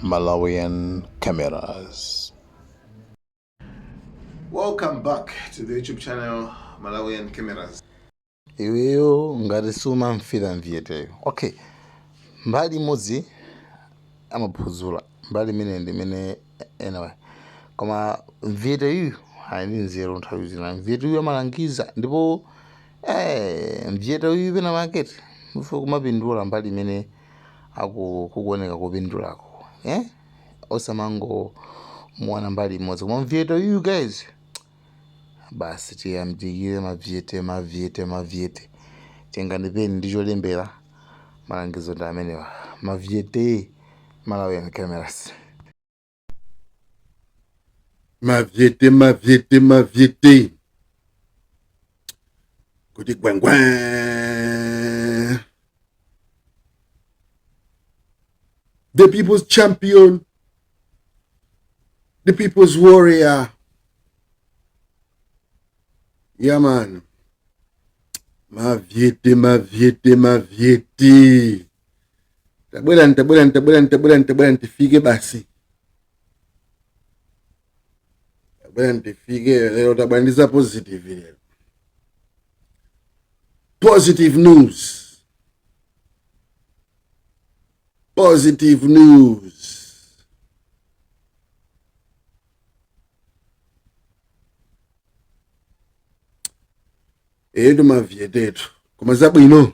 Malawian Cameras. Welcome back to the YouTube channel Malawian Cameras. Iweyo ngati sumamfira mviyeteyo, okay, mbali imodzi amaphuzula mbali imene ndi imene, anyway, koma mviyeteyu ali ndi nzeru. Nthawi zina mviyeteyu amalangiza ndipo mviyeteyu pena market mufe kumapindula mbali imene akukuoneka kupindulako, eh? Osamangomuona mbali imodzi, koma mviyeteyu guys, basi tiyamdikire. Mavyete, mavyete, mavyete, tengani peni ndi cholembera, malangizo ndi amenewa. Mavyete, Malawian Cameras. Mavyete, mavyete, mavyete, kuti gwengwe. The people's champion, the people's warrior. Yeah man, mavyete, mavyete, mavyete, tabwerani, tabwerani, tabwerani, tabwerani, tabwerani tifike basi, tabwerani tifike lero. Tabwera ndi za positive lero, positive news, positive news. Etu mavyetetu, koma zabwino.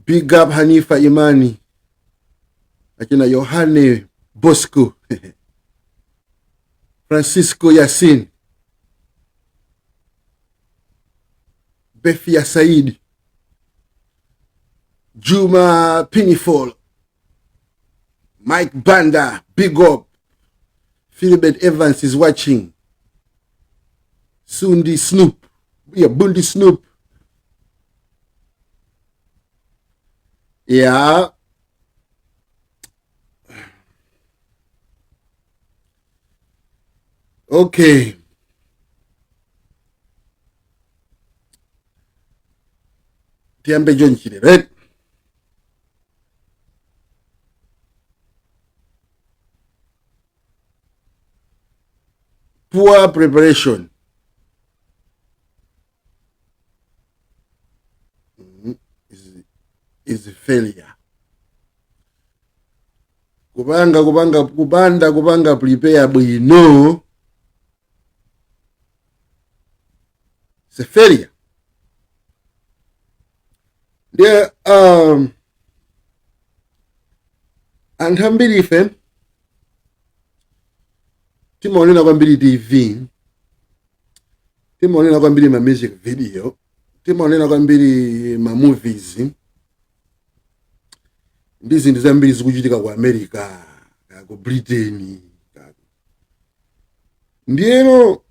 Big up Hanifa Imani, achina Yohane Bosco, Francisco Yasin, Befia Saidi, Juma Pinifol, Mike Banda, big up. Philibert Evans is watching. Sundi Snoop, yeah, Bundi Snoop. Yeah. Okay. Tiyambe chonchi lero. Poor preparation is a failure. Kupanga kupanga kupanda kupanga prepare bwino, it's a failure. Ndiye anthu ambiri ife timaonera kwambiri TV, timaonera kwambiri ma music video, timaonera kwambiri ma movies ndi zinthu zambiri zikuchitika ku America, ku Britain. Ndiyeno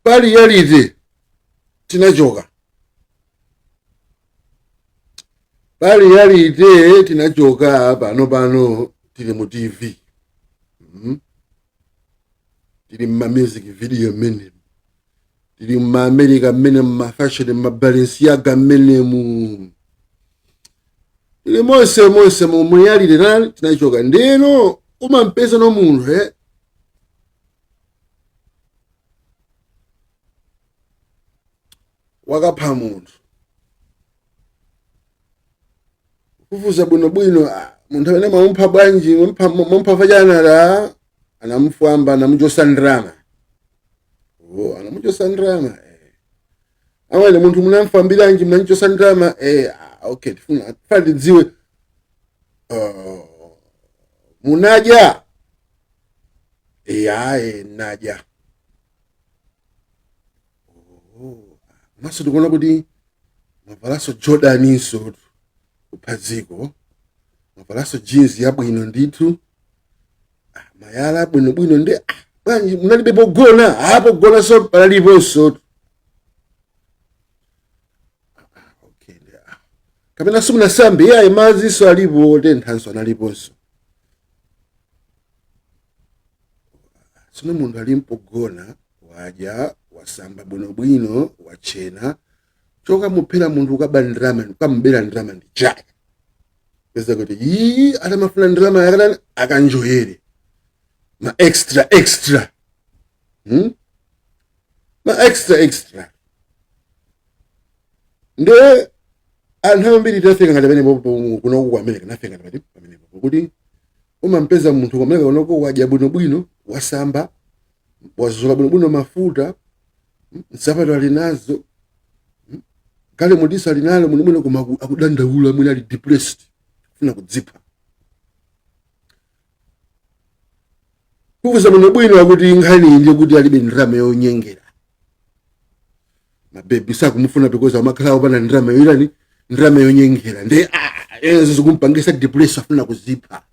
pa reality tinachoka, pa reality tinachoka. Pano pano tili mu TV, Tili mma music video mmene, tili mma America mmene, mma fashion, mma Balenciaga mmenemu, tili monse monse mu reality tinachoka. Ndiyeno umampeza no munthu wakapha munthu, kufufuza bwinobwino, munthu amene mwamupha bwanji? Mwamupha fachanala, anamufwamba, anamuchosa ndrama. Oh, anamuchosa ndrama. Amene munthu munamfambiranji? Mnanchosa ndrama. Okay, tifuna tidziwe, munadya? Ayi, nadya. Oh, maso tikuona kuti mwavalanso Jordaninso kuphadziko, mwavalanso jeans yabwino ndithu, mayala bwinobwino. Ndi bwanji munalibe pogona? Pogona so panaliponso. Okay, ndi, kapena simunasambe? Iyayi, madzinso alipo otenthanso analiponso. Tsono munthu ali mpogona, wadya, wasamba bwinobwino, wachena, chokamuphera munthu, ukaba ndrama, ukamubera ndrama ndi chani? Peza kuti iyi atamafuna ndalama yakatani akanjoyere ma extra extra, Ma extra extra. Nde anthu ambiri tafika ngati pamene kunoku ku America, nafika ngati pati pamenepo kuti umampeza munthu ku America kunoko wadya bwinobwino, wasamba, wazola bwinobwino mafuta, nsapato ali nazo, galimotinso ali nalo bwinobwino, koma akudandaula, mwina ali depressed, kufuna kudzipha. Kufufuza bwinobwino akuti nkhani iyi ndiye kuti alibe ndalama yonyengera mabebi, sakumufuna because amakhala opanda ndalama yoyirani, ndalama yonyengera. Nde ezo zikumpangisa depressed, afuna kuzipha.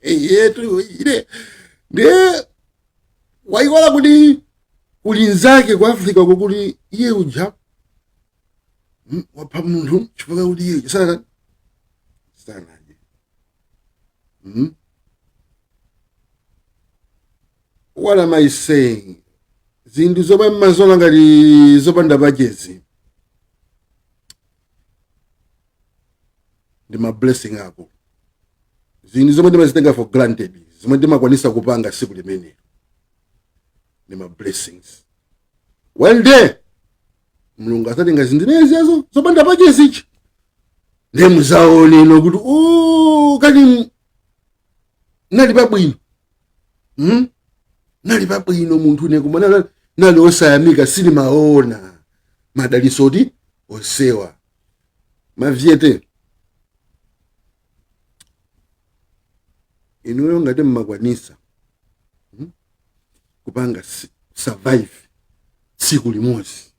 Yetu ine nde wayiwala kuti kuli nzake ku Africa uko kuti iye uja wapha munthu chifukwa kuti iye uja sanadye. What am I saying? Zinthu zomwe mmaziona ngati zopanda pachezi ndi ma blessing ako. Zinthu zomwe ndimazitenga for granted, zomwe ndimakwanisa kupanga siku limenelo, ndi ma blessings. One day Mulungu azatenga zinthu zimenezo zopanda pachezichi, ndiye muzaone ino kuti oh, kani nali pabwino, Nali pabwino munthu ine, koma nali osayamika, sinimaona madalitso oti onsewa mavyete. Inuyo ngati mmakwanisa kupanga survive tsiku limodzi,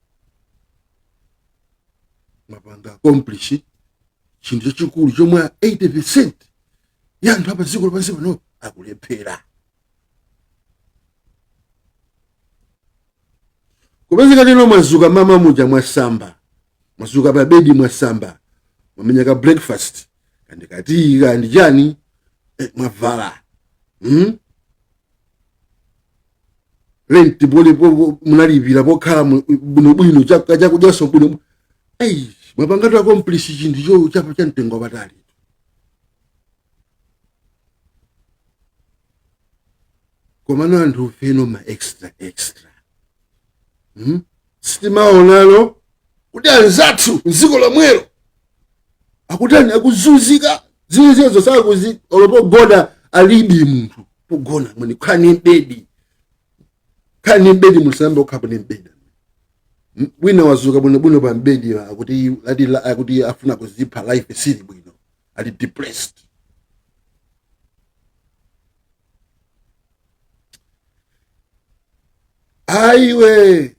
mwapanga accomplish chinthu chachikulu chomwe 80% ya anthu apa dziko lapansi pano akulephera. Kupezeka tino mwazuka mama muja, mwasamba, mwazuka pa bedi, mwasamba, mwamenya ka breakfast kandi katii kandi chani, mwavala, Rent pole munalipira pokhala bwinobwino, chakudyaso bwino. Ei, mwapangatu accomplish chinthu cha mtengo wapatali. Komano anthu feno ma extra extra, Sitimaonano kuti anzathu mdziko lomwelo akutani, akuzunzika, zimenezo sakuzi olo pogona alibe munthu pogona mwini khani mbedi, khani mbedi musambe okhapo ni mbedi. Wina wazuka bwinobwino pa mbedi akuti akuti afuna kuzipha, life sili bwino, ali depressed. Aiwe,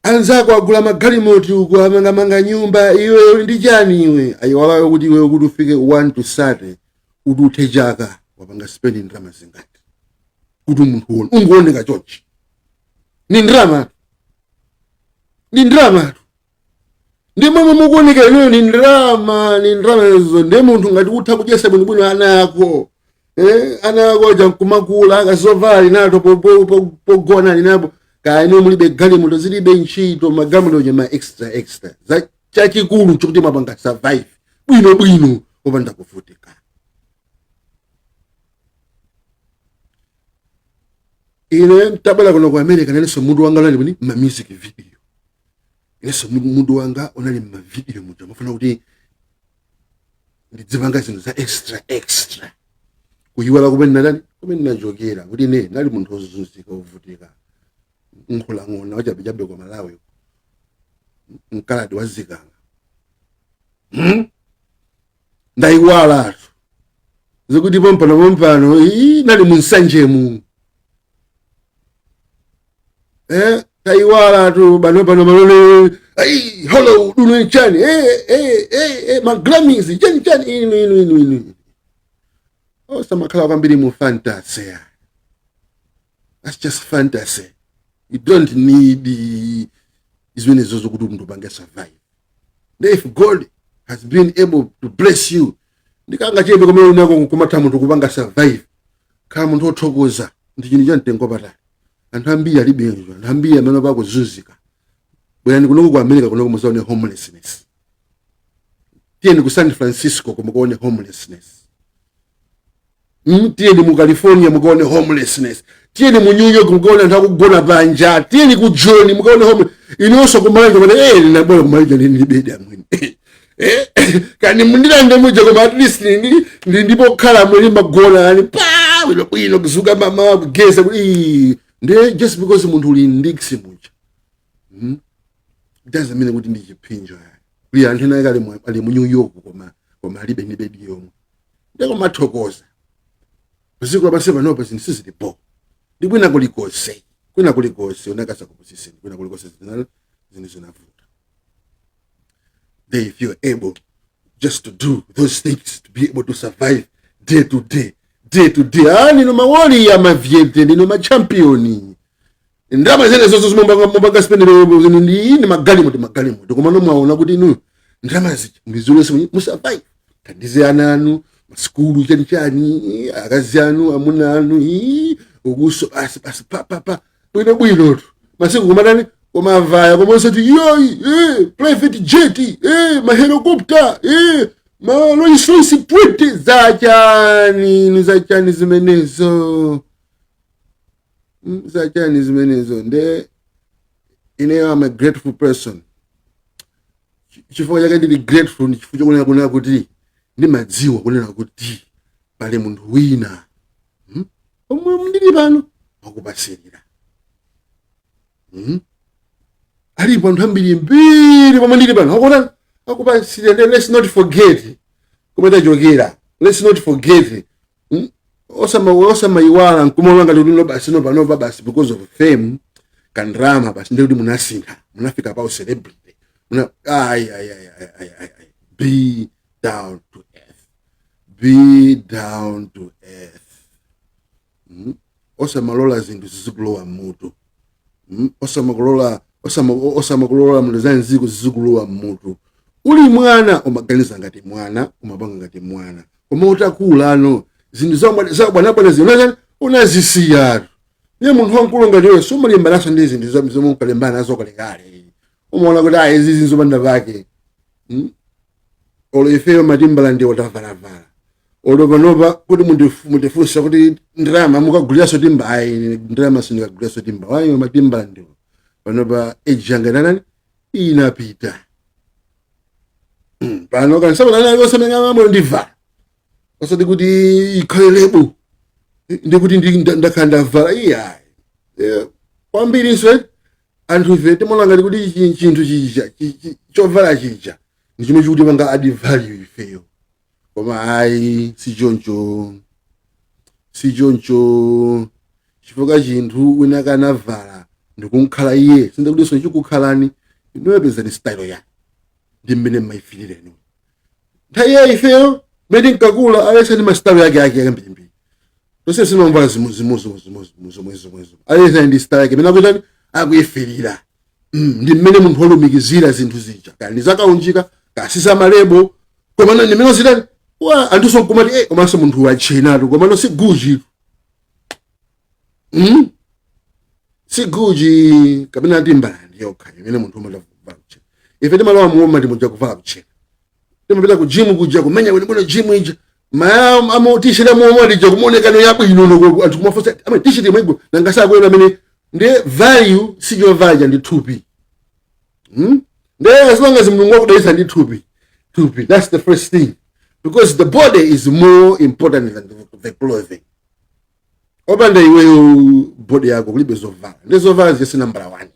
anzako agula magalimoti uku, amangamanga nyumba, iwe uli ndi chani? Iwe ayiwalayo kuti iwe kuti ufike 1 to 30, kuti uthe chaka, wapanga spend ndalama zingati kuti munthu uone ungooneka chonchi? Ni ndalama, ni ndalama. Ndi momwe mukuoneka inuyo ni ndalama, ni ndalama izo. Ndi munthu ngati utha kudyesa bwinobwino ana ako, ana ako aja nkumakula, akazovala ali nato, pogona ali napo, kaya inu mulibe galimoto, zilibe ntchito magalimoto ja, ma extra extra. Za chachikulu chokuti mwapanga survive bwinobwino popanda kuvutika. Ine ntabwera kuno ku America, nalenso mutu wanga unali muni ma music video, inenso mutu wanga unali ma video muja, mafuna kuti ndidzipanga zinthu za extra extra, kuyiwala kumene nadani, kumene nachokera, kuti ine nali munthu wozunzika, wovutika, nkhulang'ona wachabechabe kwa Malawi, mkaladi wazikanga, Ndayiwalatu zikuti pompano pompano ii, nali munsanjemu, Tayiwalatu bano pano malole ai hello duno chani, ma Grammys chani chani, inu inu inu inu osamakhala kwambiri mu fantasy. That's just fantasy. You don't need zimenezo zokuti munthu upange survive. If God has been able to bless you ndikanga chepe kumene unako kumatha munthu kupanga survive, khala munthu othokoza, ndi chinthu cha mtengo wapatali. Anthu ambiri alibe izo, anthu ambiri amene akuzunzika. Bwerani kunoko ku America kunoko muzaone homelessness. Tiyeni ku San Francisco mukaone homelessness. Tiyeni mu California mukaone homelessness. Tiyeni mu New York mukaone anthu akugona panja. Tiyeni ku Joni mukaone home. Inonso kumalanja kuti ndinabwera kumalanja ndili amwene. Kani mundilande muja, koma at least ndi ndipo kukhala mwini magona ani pa bwino bwino, kuzuka mama, kugeza kuti ii, ndiye just because munthu uli ndiksi muja, doesn't mean kuti ndi chiphinjo yayi. Kuli anthu ena ake ali mu New York koma alibe ndi bedi yomwe. Ndeko mathokoza paziko lapansi panopa zinthu sizilipo ndi kwina kulikonse, kwina kulikonse unakasa kupusiseni, kwina kulikonse zinthu zinavuta. They, if you're able just to do those things, to be able to survive day to day, day to day, ah, nino mawoli ya mavyete, nino machampioni. Ndalama zene zonse mumapanga spend ndi magalimoto, magalimoto, koma nomwaona kuti inu ndalama zija mizulese musurvive, thandize ana anu masukulu, chani chani, akazi anu, amuna anu, ii, ukuso basi basi pa pa pa bwino bwinotu masiku kumatani kumavaya komanso ti yoyi, private jet, mahelicopter, ma Rolls Royce 20 zachani? Ni zachani zimenezo? Zachani zimenezo? Nde ineyo am a grateful person. Chifukwa chake ndili grateful ndi chifukwa chakunena kunena kuti ndimadziwa kunena kuti pali munthu wina, omwe ndili pano wakupasirira. Alipo anthu ambiri mbiri pomwe ndili pano akutani, akupasirira. Nde let's not forget komwe tachokera. Let's not forget. Osamayiwala nkumaona ngati kuti no basi, no panopa basi, because of fame kandrama basi ndikuti munasintha, munafika pa celebrity muna. Ai, ai, ai, ai, ai, ai, ai. Be down to earth, be down to earth. Osamalola zinthu zizikulowa mmutu. Osamakulola, osamakulola mndu za nziko zizikulowa mmutu. Uli mwana umaganiza ngati mwana, umapanga ngati mwana, koma utakula ano zinthu zabwanabwana zino unazisiyatu. Niye munthu wamkulu ngati iwe sumalimbananso ndi zinthu zomwe unkalimbana nazo kalekale. Umaona kuti ayi, izi zinzopanda pake. Olo ifeyo matimbala ndiwo tavalavala, olo panopa kuti mundifunsa kuti ndalama mukaguliranso timba, ayi, ndalama sindikaguliranso timba wayo. Matimbala ndiwo panopa age yanga inanani, inapita. Pano kansapananaosameng'amwe ndivala osati kuti ikhale label ndikuti ndakhala ndavala, iyayi. Kwambirinso anthu ife timaona ngati kuti chinthu chija chovala chija ndi chimwe chikuti panga add value ifeyo, koma ayi, sichoncho, sichoncho, chifukwa chinthu wina kanavala ndikunkhala iye sindikutinso chikukhalani inuyo. Pezani style yanu ndi mmene mmayifirira inuyo. Nthawi ya ifeyo mmene tinkakula alesa ndi mastyle yake ake ambirimbiri. Tonse simamvala zimwe zomwezo. Alesa ndi style yake imene akutani, akuyifirira. Ndi mmene munthu walumikizira zinthu zija, kaya ndi zakaunjika, kasi zamalebo, komano ndi mmene zitani wa anthuso nkumati komanso munthu wachenatu, komano si Gucci, Si Gucci kapena Timberland yokha imene munthu umata kuvala kuchena. Ife timalowa muoma timuja kuvala kuchena, timapita ku gym kuja kumenya bwinobwino gym ija, maya amo t-shirt amuoma lija kumaonekano yabwino noko anthu kumafunsa ama t-shirt imwego nangasakuona amene. Ndi value sichovala, ndi thupi. Ndiye as long as Mulungu akudalitsa ndi thupi, thupi, that's the first thing, because the body is more important than the clothing. Opanda iweyo body yako kulibe zovala. Ndi zovala ziyese nambala one,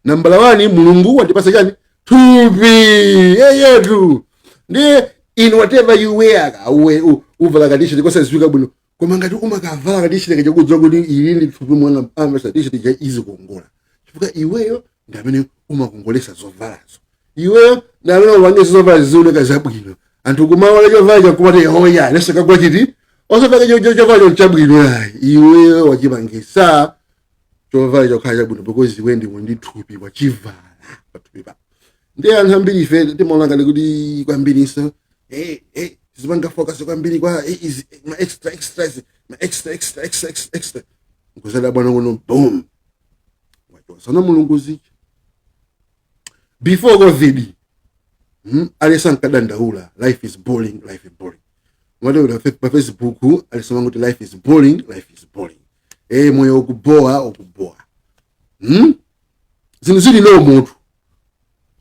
nambala one Mulungu wandipasa chani? Thupi yeyetu. Ndiye in whatever you wear, uwe uvala ka t-shirt kosadziwika bwino, koma ngati umakavala ka t-shirt kachakudziwa kuti ili ndi thupi mwana amasa t-shirt cha izi kukongola, chifukwa iweyo ndi amene umakongolesa zovalazo. Iweyo ndi amene umapangisa zovala zizioneka zabwino. Anthu kumaona chovala chakumati hoya nesakagwa chiti osapaka chovala chabwino ayi. Iweyo wachipangisa chovala chokhala chabwino because iwe ndiwe ndi thupi wachivala pathupi pako. Ndiye anthu ambiri ife timaona ngati kuti kwambirinso zipanga focus kwambiri kwa izi ma extra extras, ma extra extra extra extra extra, nkuzada bwana kuno boom wachosana Mulungu zija. Before COVID Aliyense ankadandaula, life is boring, life is boring. Umati pa Facebook aliyense amangoti life is boring, life is boring. Moyo ukubowa, ukubowa. Zinthu zili normal.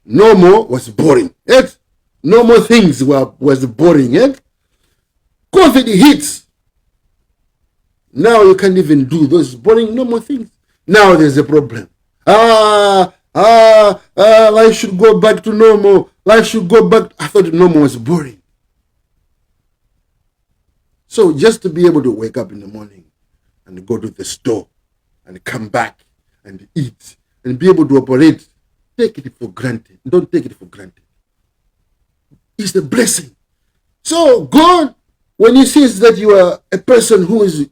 Normal was boring. Right? Normal things was boring. Right? COVID hits. Now you can't even do those boring normal things. Now there's a problem. Life should go back to normal. Life should go back. I thought normal was boring. So just to be able to wake up in the morning and go to the store and come back and eat and be able to operate, take it for granted. Don't take it for granted. It's a blessing. So God, when he sees that you are a person who is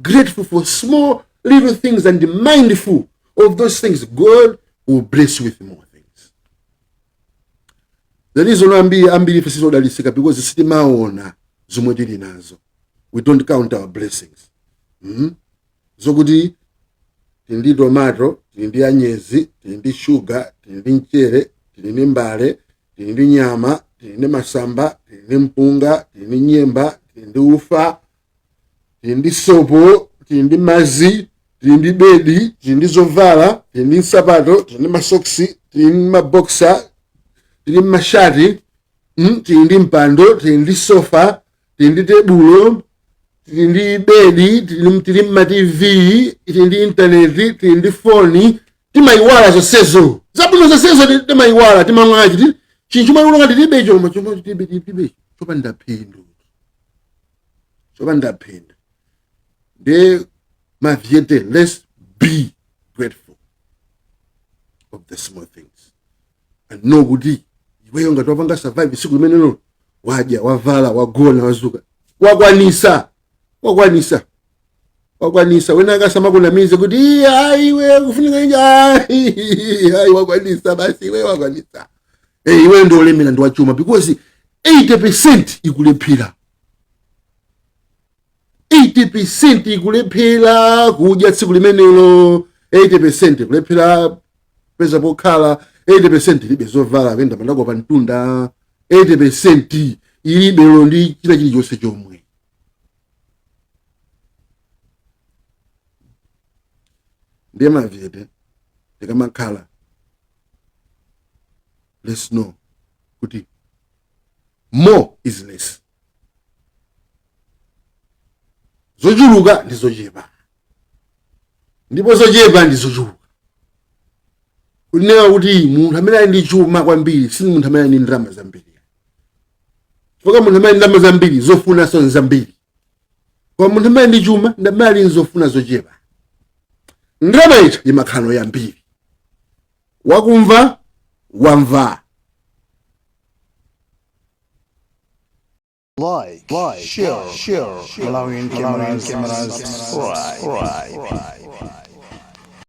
grateful for small little things and mindful of those things, God will bless you with more things. The reason ambiri ife sitodalitsika because sitimaona zomwe tili nazo. We don't count our blessings. Zokuti tili ndi tomato, tili ndi anyezi, tili ndi sugar, tili ndi mchere, tili ndi mbale, tili ndi nyama, tili ndi masamba, tili ndi mpunga, tili ndi nyemba, tili ndi ufa, tili ndi sopo, tili ndi mazi, tili ndi bedi, tili ndi zovala, tili ndi nsapato, tili ndi masoksi, tili ndi maboksa, tili ndi mashati, tili ndi mpando, tili ndi sofa, tili ndi tebulo, tili ndi bedi, tili ma TV, tili ndi intaneti, tili ndi foni. Timayiwala zonsezo, zabwino zonsezo timayiwala. Timamwachi chinthu chomwe ngati tilibe koma chomwe tilibe chopanda phindu, chopanda phindu. Ndi mavyete. Let's be grateful of the small things and know kuti iweyo ngati wapanga survive tsiku limenelo, wadya, wavala, wagona, wazuka, wakwanisa, wakwanisa, wakwanisa. Wena akasamakunamize kuti, "Iye, ayi, iwe kufunika inja." Ayi, ayi, wakwanisa basi, iwe wakwanisa. Iwe ndi olemera, ndi wachuma, because 80% ikulephera, 80% ikulephera kudya tsiku limenelo, 80% kulephera peza pokhala, 80% ilibe zovala, kuyenda mandako pa mtunda, 80% ilibe lo ndi china chilichonse chomwe. Ndiye mavyete, tikamakhala, let's know kuti more is less, zochuluka ndi zochepa, ndipo zochepa ndi zochuluka. Kunena kuti munthu amene ali ndi chuma kwambiri si munthu amene ali ndi ndalama zambiri, chifukwa munthu amene ali ndi ndalama zambiri zofunanso nzambiri, koma munthu amene ali ndi chuma ndi amene ali nzofuna zochepa. Ndalama ija imakhala yambiri. Wakumva wamva. Like, share, Malawian cameras, subscribe.